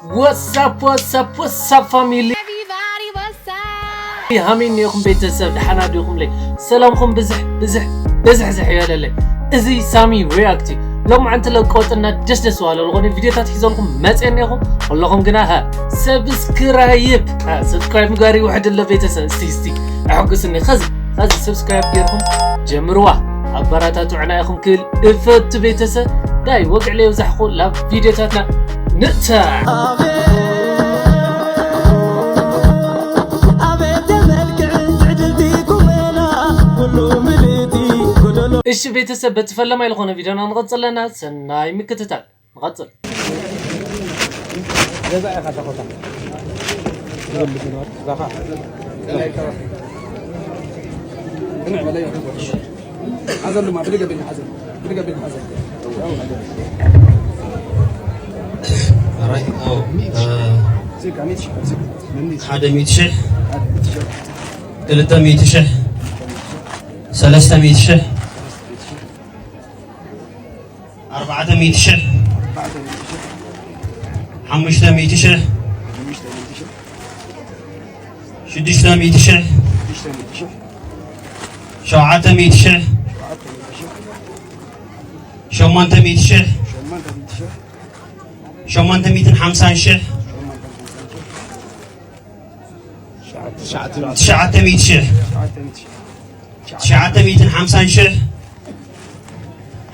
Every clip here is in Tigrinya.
What's up, what's up, what's up, family? ሃመይ እኒኦኹም ቤተሰብ፣ ደሓና ዲኹምለይ? ሰላምኹም ብዝሕ ብዝሕ ብዝሕ ዝሕ ይበለለይ። እዚ ሳሚ ሪያክት እዩ። ሎማዓንቲ ለቀወጥና ደስ ደስ ዋለ ዝኾነ ቪዲዮታት ሒዘልኩም መፅየ እኒኦኹም። ኩለኹም ግና ሀ ሰብስክራይብ ሀ ሰብስክራይብ ምግባር ይውሕድ ኣሎ ቤተሰብ። እስቲ እስቲ ኣሕጉስኒ። ኸዚ ኸዚ ሰብስክራይብ ጌርኩም ጀምርዋ። ኣበራታትዑና ኢኹም ክብል እፈቱ ቤተሰብ። ዳይ ወግዕ ለየብዛሕኹ ላብ ቪዲዮታትና ንእተ ኣቤት ኣቤት የመልክዕ ትዕድልቲ ቁመና ኩሉ ምልእቲ ጎደሎ። እሺ ቤተሰብ፣ በቲ ፈለማይ ዝኾነ ቪዲዮና ንቐጽል ኣለና። ሰናይ ምክትታል። ንቐጽል። ገዛ ኢኻ ተኾታ። ሓዘሉ ማ ብልገ ቢል ሓዘሉ ብልገ ቢል ሓዘሉ። ኣራይ፣ ኦ፣ እ፣ ሓደ ሚእቲ ሽሕ፣ ክልተ ሚእቲ ሽሕ፣ ሰለስተ ሚእቲ ሽሕ፣ ኣርባዕተ ሚእቲ ሽሕ፣ ሓሙሽተ ሚእቲ ሽሕ፣ ሽዱሽተ ሚእቲ ሽሕ፣ ሸውዓተ ሚእቲ ሽሕ፣ ሸሞንተ ሚእቲ ሽሕ፣ ሸሞንተ ሚእትን ሓምሳን ሽሕ፣ ትሽዓተ ሚእቲ ሽሕ፣ ትሽዓተ ሚእትን ሓምሳን ሽሕ፣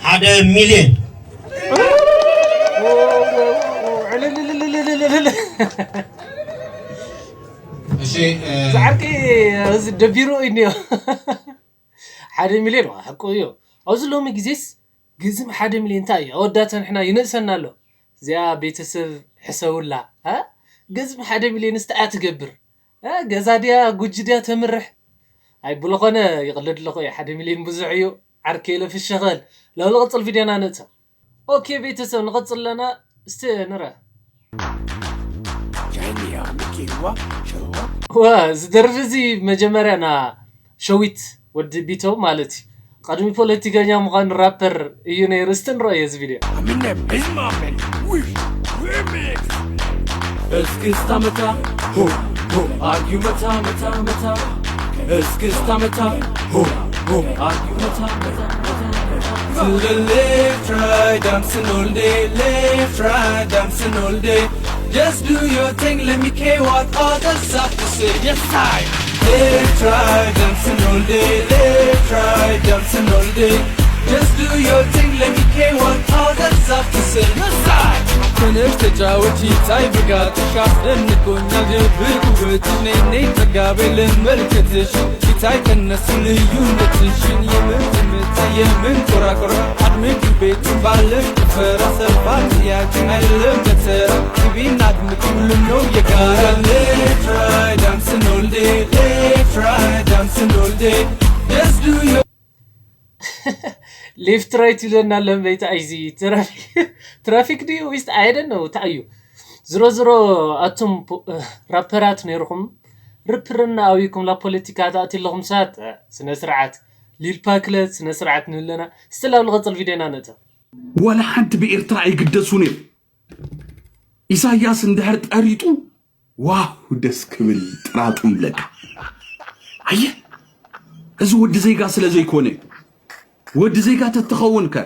ሓደ ሚልዮን። እሺ፣ እ፣ ዝዓርከይ እዚ ደቢሩ እዩ እኒኦ። ሓደ ሚልዮን ዋ፣ ሓቁ እዩ። ኣብዚ ሎሚ ግዜስ ግዝም ሓደ ሚልዮን እንታይ እዩ? ኣወዳት ንሕና ይንእሰና ኣሎ። እዚኣ ቤተሰብ ሕሰውላ፣ እ? ግዝም ሓደ ሚልዮን እንታይ እያ ትገብር? እ? ገዛ ድያ፣ ጉጂ ድያ ተምርሕ? ኣይ፣ ብልኾነ ይቕልድ ኣለኹ እየ። ሓደ ሚልዮን ብዙሕ እዩ። ዓርከይ ኢለ ፍሸኸል። ሎሚ ንቕጽል ቪድዮና ንእተ። ኦኬ ቤተሰብ፣ ንቐጽል ኣለና። እስቲ ንረ። ዋ፣ እዚ ደርፊ እዚ መጀመርያ ና ሸዊት ወዲ ቢተው ማለት እዩ። ቀድሚ ፖለቲከኛ ምዃን ራፐር እዩ ነይሩ። እስቲ ንረእዮ እዚ ቪድዮ። Eminem is my man. We remix. እስክስታ መታ ሆ ሆ፣ ኣርጊው መታ መታ መታ። እስክስታ መታ ሆ ሆ፣ ኣርጊው መታ መታ መታ። To the left, right, dancing all day. Left, right, dancing all day. Just do your thing, let me care what others have to say. Yes, I. Left, right, dancing all day. Left, right, dancing all day. Just do your thing, let me care what others have to say. Yes, I. ተነሽ ተጫወቺ ታይ ብቃትሽ አስደንቆኛል ድብቅ ውበትሽ ነይ ነይ ጠጋ በይ ልመልከትሽ ፊት አይቀነስም ልዩነትሽን የምን ትምታ የምን ቆራቆራ አድምቂ ቤቱን ባለሽ ጭፈራ ሰልፋ ጥያቄ አይደለም በተራ ግቢና አድምቂ ሁሉም ነው የጋራ Left, right, dancing all day. Left, right, dancing all day. Just do your ሌፍት ራይት ይብለና ኣሎ። እምበይታ እዚ ትራፊክ፣ ትራፊክ ድዩ ወይስ I don't know እንታይ እዩ? ዝሮ ዝሮ ኣቱም ፖ-፣ ራፐራት ነይርኹም ርፕርና ኣውይኩም ላ ፖለቲካ ተኣትዩ ኣለኹም ሰባት፣ እ፣ ስነ ስርዓት ሊል ፓክለ ስነ ስርዓት ንብለና። ስትል ኣብ ልቐጽል ቪድዮና ንእተ። ዋላ ሓንቲ ብኤርትራ ኣይግደሱን እዮም። ኢሳያስ እንድሕር ጠሪጡ ዋው ደስ ክብል ጥራጥም ብለካ። ኣየ እዚ ወዲ ዜጋ ስለ ዘይኮነ፣ ወዲ ዜጋ ተትኸውን ከ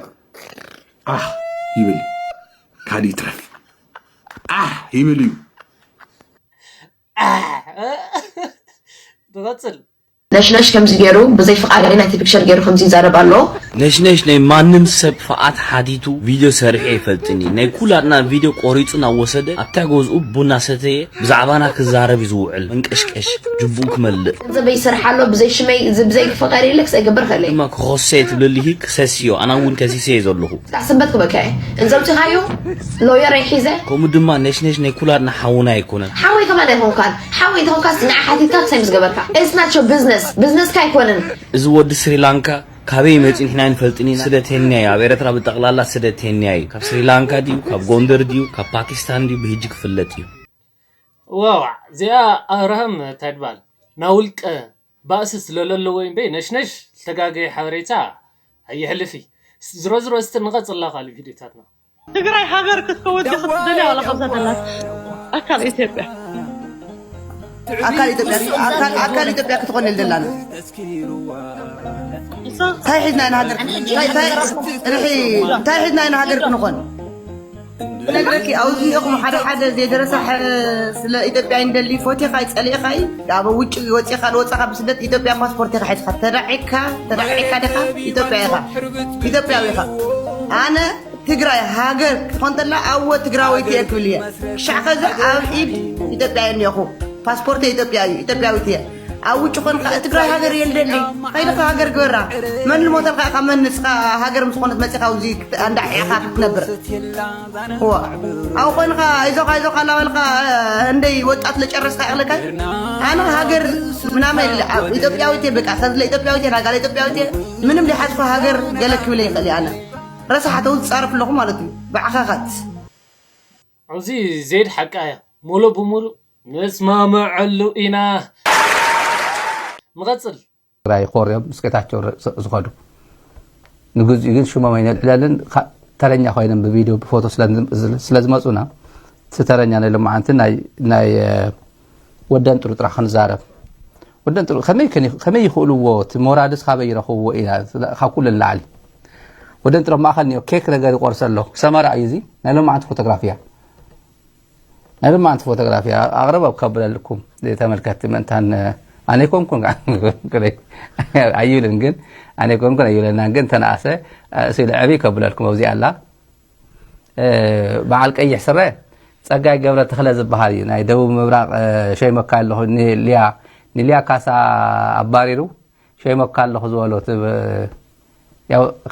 ኣህ ይብል፣ ካዲ ይትረፍ ኣህ ይብል እዩ። ኣህ፣ ንቐጽል። ነሽነሽ ከምዚ ገይሩ ብዘይ ፍቓደይ ናይቲ ፒክቸር ገይሩ ከምዚ ይዛረብ ኣሎ። ነሽነሽ ናይ ማንም ሰብ ፍቓድ ሓቲቱ ቪድዮ ሰሪሑ ኣይፈልጥን እዩ። ናይ ኩላትና ቪድዮ ቆሪጹ እናወሰደ ኣብታ ገዝኡ ቡና ሰተየ ብዛዕባና ክዛረብ እዩ ዝውዕል። መንቀሽቀሽ ጅቡኡ ክመልእ። ገንዘበይ ይሰርሕ ኣሎ ብዘይ ሽመይ፣ እዚ ብዘይ ፍቓደይ ኢለ ክስ ኣይገብር ክእል እየ። ድማ ክኸሶ እየ ትብለልሂ ክሰስዮ፣ ኣና እውን ከሲሰ እየ ዘለኹ። ክሳዕ ሰንበት ክበክዐ። እንዘምፂኻዮ ሎየረይ ሒዘ። ከምኡ ድማ ነሽነሽ ናይ ኩላትና ሓውና ኣይኮነን። ሓወይ ከማን ኣይኮንካን። ሓወይ እንተኾንካ ንዓ ሓቲትካ ክሳይ ምስ ገበርካ። It's not your business። ቢዝነስካ ኣይኮነን። እዚ ወዲ ስሪላንካ ካበይ መፂኡ ንሕና ኣይንፈልጥን ኢና። ስደተኛ እዩ። ኣብ ኤርትራ ብጠቕላላ ስደተኛ እዩ። ካብ ስሪላንካ ድዩ፣ ካብ ጎንደር ድዩ፣ ካብ ፓኪስታን ድዩ፣ ብህጂ ክፍለጥ እዩ። ዋው፣ እዚኣ ኣብርሃም እንታይ ትበሃል? ናውልቀ ባእሲ ስለ ለለዎ እምበይ ነሽነሽ ዝተጋገየ ሓበሬታ ኣየሕልፍ እዩ። ዝሮ ዝሮ እስቲ ንቐጽላ ካልእ ቪድዮታትና። ትግራይ ሃገር ክትከውን ዲኻ ትደልያ ዋላ ካብዛ ዘላትካ? ኣካል ኢትዮጵያ ኣካል ኢትዮጵያ ኣካል ኣካል ኢትዮጵያ ክትኾን የልደላን እንታይ ሒዝና ኢና ሃገር እንታይ እንታይ ርሒ እንታይ ሒዝና ኢና ሃገር ክንኾን ነግረኪ ኣብዚ እኹም ሓደ ሓደ ዘይደረሳ ስለ ኢትዮጵያ ይንደሊ ፎቲኻ ይፀሊእኻ እዩ ኣብ ውጭ ወፂኻ ዝወፃኻ ብስደት ኢትዮጵያ ፓስፖርት ኢኻ ሒዝካ ተዳዒካ ተዳዒካ ዲኻ ኢትዮጵያ ኢኻ ኢትዮጵያዊ ኢኻ ኣነ ትግራይ ሃገር ክትኾን ተላ ኣወ ትግራወይቲ እየ ክብል እየ ክሻዕ ከዚ ኣብ ኢድ ኢትዮጵያ እየ እኒኹ ፓስፖርት ኢትዮጵያ እዩ ኢትዮጵያዊት እየ ኣብ ውጭ ኮንካ ትግራይ ሃገር እየ ልደሊ ከይድካ ሃገር ግበራ መን ልሞተልካ ኢኻ መን ንስኻ ሃገር ምስኾነት መፂኻ ኣብዚ እንዳዕዒኻ ክትነብር እዋ ኣብ ኮይንካ ኣይዞኻ ኣይዞኻ እናበልካ እንደይ ወጣት ለጨረስካ ይኽለካ ኣነ ሃገር ምናምን ኢትዮጵያዊት እየ በቃ ከዚ ኢትዮጵያዊት እየ ናጋላ ኢትዮጵያዊት እየ ምንም ሊሓዝኩ ሃገር ገለ ክብል ይኽእል እየ ኣነ ረሳሓተው ዝፃረፍ ኣለኹ ማለት እዩ ብዓኻኻት እዚ ዜድ ሓቃ እያ ሙሉ ብሙሉ ንስማምዐሉ ኢና ንቐፅል ትግራይ ኮርዮም ምስ ጌታቸው ዝኸዱ ንግዚኡ ግን ሽሞም ኣይነልዕለልን ተረኛ ኮይኖም ብቪድዮ ብፎቶ ስለዝመፁና እቲ ተረኛ ናይ ሎማዓንቲ ናይ ወደን ጥሩ ጥራሕ ክንዛረብ ወደን ጥሩ ከመይ ይኽእልዎ እቲ ሞራልስ ካበይ ይረኽብዎ ኢና ካብ ኩሉ ንላዕሊ ወደን ጥሩ ማእኸል ኒኦ ኬክ ነገር ይቆርሰ ኣሎ ሰመራ እዩ እዚ ናይ ሎማዓንቲ ፎቶግራፊያ ናይ ሎማዓንቲ ፎቶግራፊ ኣቕርብ ኣብ ከብለልኩም ተመልከትቲ ምእንታን ኣነ ኮንኩን ኣይብልን ግን ኣነ ኮንኩን ኣይብለና ግን ተነኣሰ ስኢሉ ዕብይ ከብለልኩም ኣብዚ ኣላ በዓል ቀይሕ ስረ ፀጋይ ገብረ ተኽለ ዝበሃል እዩ ናይ ደቡብ ምብራቕ ሸይመካ ኣለኹ ንልያ ንልያ ካሳ ኣባሪሩ ሸይመካ ኣለኹ ዝበሎ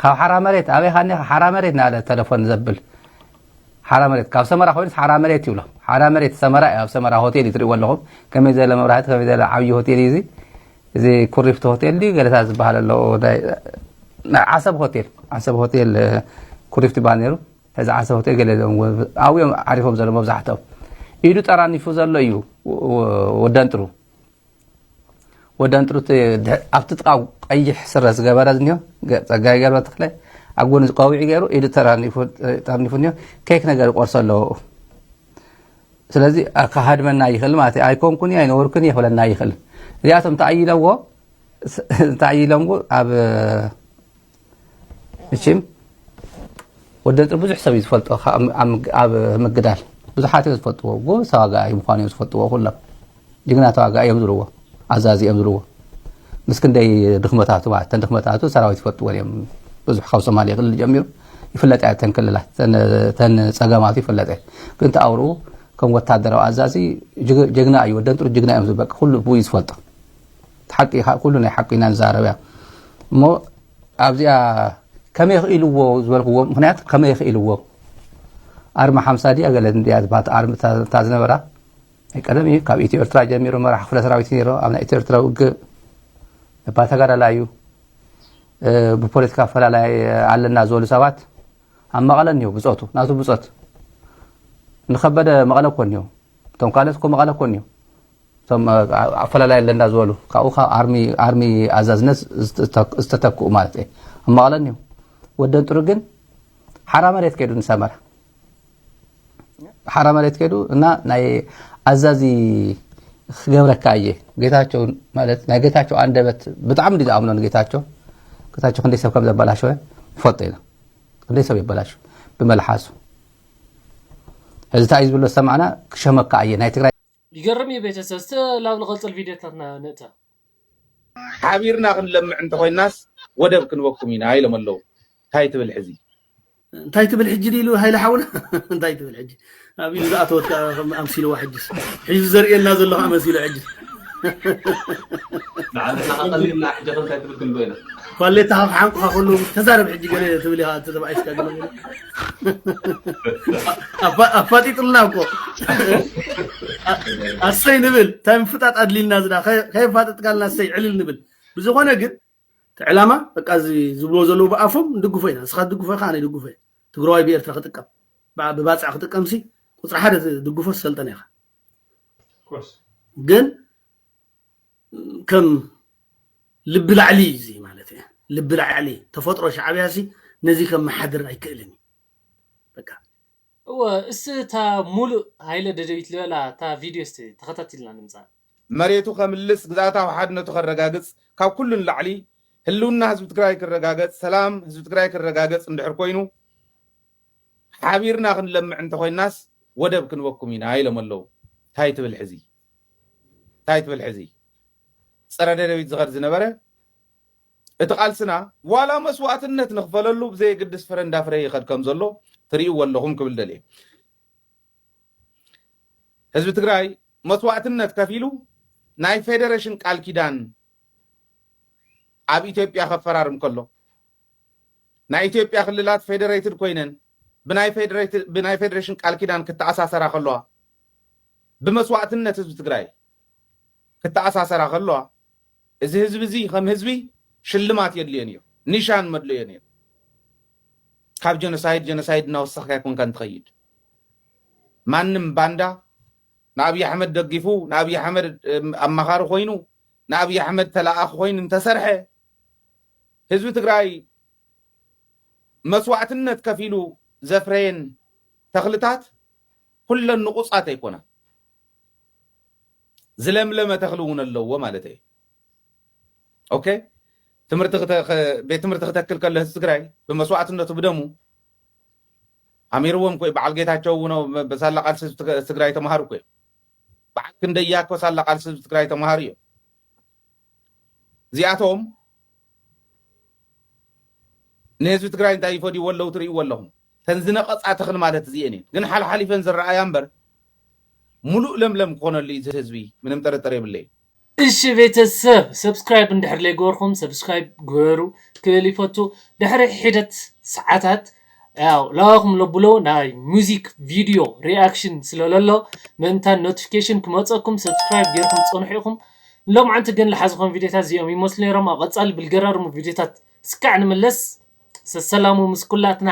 ካብ ሓራ መሬት ኣበይ ካኒ ሓራ መሬት ናለ ተለፎን ዘብል ሓራ መሬት ካብ ሰመራ ኮይኑስ ሓራ መሬት ይብሎ ሓራ መሬት ሰመራ ኣብ ሰመራ ሆቴል እዩ ትሪእዎ ኣለኹም ከመይ ዘለ መብራህቲ ከመይ ዘለ ዓብዪ ሆቴል እዩ እዚ ኩሪፍቲ ሆቴል ድዩ ገለታት ዝበሃል ኣሎ ዓሰብ ሆቴል ዓሰብ ሆቴል ኩሪፍቲ ባል ነይሩ ሕዚ ዓሰብ ሆቴል ገለ ኣብዮም ዓሪፎም ዘሎ መብዛሕትኦም ኢዱ ጠራኒፉ ዘሎ እዩ ወደንጥሩ ወደንጥሩ ኣብቲ ጥቃ ቀይሕ ስረ ዝገበረ እኒሆ ጸጋይ ገርበ ተክለ ኣብ ጎኒ ቆቢዕ ገይሩ ኢዱ ጠርኒፉ እኒሆ ኬክ ነገር ይቆርሶ ኣለዎ ስለዚ ክሃድመና ይኽእል ማለት ኣይኮንኩን ኣይነበርኩን ይኽብለና ይኽእል እዚኣቶም ተኣይለዎ ተኣይለምዎ ኣብ እሺ ወደንጥር ብዙሕ ሰብ እዩ ዝፈልጦ ኣብ ምግዳል ብዙሓት እዮም ዝፈልጥዎ ጎበዝ ተዋጋኣይ ምዃኑ እዮም ዝፈልጥዎ ኩሎም ጅግና ተዋጋኣይ እዮም ዝብልዎ ኣዛዚ እዮም ዝብልዎ ምስ ክንደይ ድኽመታቱ ማለት ተን ድኽመታቱ ሰራዊት ይፈልጥዎ እዮም ብዙሕ ካብ ሶማሌ ክልል ጀሚሩ ይፍለጥ እያ ተን ክልላት ተን ጸገማቱ ይፍለጥ እያ ግን ተኣውርኡ ከም ወታደራዊ ኣዛዚ ጀግና እዩ ወደንጥሩ ጅግና እዮም ዝበቅ ኩሉ ብኡ ዝፈልጦ ሓቂ ኩሉ ናይ ሓቂ ኢና ንዛረብ እያ እሞ ኣብዚኣ ከመይ ክኢልዎ ዝበልክዎ ምክንያት ከመይ ክኢልዎ ኣርማ ሓምሳ ድያ ገለ እንድያ ዝበሃት ኣርሚ እታ ዝነበራ ናይ ቀደም እዩ ካብ ኢትዮ ኤርትራ ጀሚሩ መራሕ ክፍለ ሰራዊት ነይሮ ኣብ ናይ ኢትዮ ኤርትራ ውግእ ነባ ተጋዳላ እዩ ብፖለቲካ ኣፈላላይ ኣለና ዝበሉ ሰባት ኣብ መቐለ እኒሁ ብፆቱ ናቱ ብፆት ንከበደ መቐለ እኮ እኒሁ እቶም ካልኦት እኮ መቐለ እኮ እኒሁ እቶም ኣፈላላይ ኣለና ዝበሉ ካብኡ ካብ ኣርሚ ኣርሚ ኣዛዝነት ዝተተክኡ ማለት እየ ኣብ መቐለ እኒሁ ወደን ጥሩ ግን ሓራ መሬት ከይዱ ንሰመራ ሓራ መሬት ከይዱ እና ናይ ኣዛዚ ክገብረካ እየ ጌታቸው ማለት ናይ ጌታቸው ኣንደበት ብጣዕሚ ድዩ ዝኣምኖ ንጌታቸው ጌታቸው ክንደይ ሰብ ከም ዘበላሸወ ይፈልጦ ኢና ክንደይ ሰብ የበላሹ ብመልሓሱ ሕዚ እንታይ እዩ ዝብሎ ዝሰማዕና ክሸመካ እየ ናይ ትግራይ ይገርም እዩ ቤተሰብ እስቲ ላብ ንቐፅል ቪድዮታትና ንእተ ሓቢርና ክንለምዕ እንተኮይናስ ወደብ ክንበኩም ኢና ኢሎም ኣለዉ እንታይ ትብል ሕዚ እንታይ ትብል ሕጂ ኢሉ ሃይለ ሓውና እንታይ ትብል ሕጂ ኣብ ኢሉ ዝኣተወት ኣምሲልዋ ሕጅስ ሕጂ ዘርእየና ዘሎ ከዓ መሲሉ ሕጂ ንዓና ቀሊልና ሕጂ ከምታይ ትብል ክንዶ ኢና ኳሌታ ካብ ሓንቁኻ ከሎ ተዛረብ ሕጂ ገለ ትብል ኢኻ ተባኢስካ ገለ ኣፋጢጥልና እኮ ኣሰይ ንብል እንታይ ምፍጣጥ ኣድሊልና ዝዳ ከየፋጠጥካልና ኣሰይ ዕልል ንብል ብዝኾነ ግን እቲ ዕላማ በቃ እዚ ዝብልዎ ዘለዉ ብኣፎም ንድግፎ ኢና ንስኻ ትድግፎ ኢኻ ኣነ ይድግፎ እየ ትግራዋይ ብኤርትራ ክጥቀም ብባፅዕ ክጥቀም ሲ ቁፅሪ ሓደ ትድግፎ ሰልጠነ ኢኻ ግን ከም ልቢ ላዕሊ እዚ ማለት እየ ልቢ ላዕሊ ተፈጥሮ ሻዕብያ ሲ ነዚ ከመሓድር ኣይክእልን እዩ በቃ እወ፣ እስ እታ ሙሉእ ሃይለ ደደቢት ልበላ እታ ቪድዮ እስቲ ተኸታቲልና ንምጻእ። መሬቱ ከምልስ፣ ግዝኣታዊ ሓድነቱ ከረጋግጽ፣ ካብ ኩሉ ንላዕሊ ህልውና ህዝቢ ትግራይ ክረጋገጽ፣ ሰላም ህዝቢ ትግራይ ክረጋገጽ እንድሕር ኮይኑ፣ ሓቢርና ክንለምዕ እንተኮይናስ ወደብ ክንበኩም ኢና ኢሎም ኣለዉ። እንታይ ትብል ሕዚ? እንታይ ትብል ሕዚ? ጸረ ደደቢት ዝኸድ ዝነበረ እቲ ቃልስና ዋላ መስዋእትነት ንኽፈለሉ ብዘየግድስ ፍረ እንዳፍረየ ይኸድ ከም ዘሎ ትርእይዎ ኣለኹም ክብል ደልየ። ህዝቢ ትግራይ መስዋእትነት ከፊሉ ናይ ፌደሬሽን ቃል ኪዳን ኣብ ኢትዮጵያ ከፈራርም ከሎ፣ ናይ ኢትዮጵያ ክልላት ፌደሬትድ ኮይነን ብናይ ፌደሬት-፣ ብናይ ፌደሬሽን ቃል ኪዳን ክተኣሳሰራ ከለዋ፣ ብመስዋእትነት ህዝቢ ትግራይ ክተኣሳሰራ ከለዋ፣ እዚ ህዝቢ እዚ ከም ህዝቢ ሽልማት የድልዮ ነይሩ፣ ኒሻን መድልዮ ነይሩ። ካብ ጀኖሳይድ ጀኖሳይድ እናወሰኽካ ኣይኮንካ እንትኸይድ። ማንም ባንዳ ንኣብይ ኣሕመድ ደጊፉ፣ ንኣብይ ኣሕመድ፣ እም፣ ኣማኻሪ ኮይኑ፣ ንኣብይ ኣሕመድ ተለኣኣኺ ኮይኑ እንተሰርሐ፣ ህዝቢ ትግራይ መስዋእትነት ከፊሉ ዘፍረየን ተኽልታት ኩለን ንቑጻት ኣይኮናን። ዝለምለመ ተኽሊ እውን ኣለዎ ማለት እዩ። ኦኬ፣ ትምህርቲ ክተ-፣ ከ-፣ ቤት ትምህርቲ ክተክል ከሎ ህዝቢ ትግራይ ብመስዋእትነቱ ብደሙ ኣሚርዎም እኮ እዩ። በዓል ጌታቸው እውን በሳላ ቃልሲ ህዝቢ ትግ-፣ ትግራይ ተምሃሩ እኮ እዮም። በዓል ክንደያ እኮ ሳላ ቃልሲ ህዝቢ ትግራይ ተምሃሩ እዮም። እዚኣቶም ንህዝቢ ትግራይ እንታይ ይፈድይዎ ኣለዉ ትርእይዎ ኣለኹም። ተን ዝነቐፃ ተኽሊ ማለት እዚአን እየን። ግን ሓልሓሊፈን ዝረኣያ እምበር ሙሉእ ለምለም ክኾነሉ እዩ እዚ ህዝቢ፣ ምንም ጥርጥር የብለይን። እሺ ቤተሰብ፣ ሰብስክራይብ እንድሕር ለይገበርኩም ሰብስክራይብ ግበሩ ክብል ይፈቱ። ድሕሪ ሒደት ሰዓታት ያው ላዋኹም ለብሎ ናይ ሙዚክ ቪድዮ ሪኣክሽን ስለለሎ ምእንታን ኖቲፊኬሽን ክመፀኩም ሰብስክራይብ ጌርኩም ፀንሑ ኢኹም። ሎምዓንቲ ግን ልሓዝኾም ቪድዮታት እዚኦም ይመስሉ ነይሮም። ኣብ ቀፃሊ ብልገራርሙ ቪድዮታት ስካዕ ንምለስ። ሰሰላሙ ምስ ኩላትና።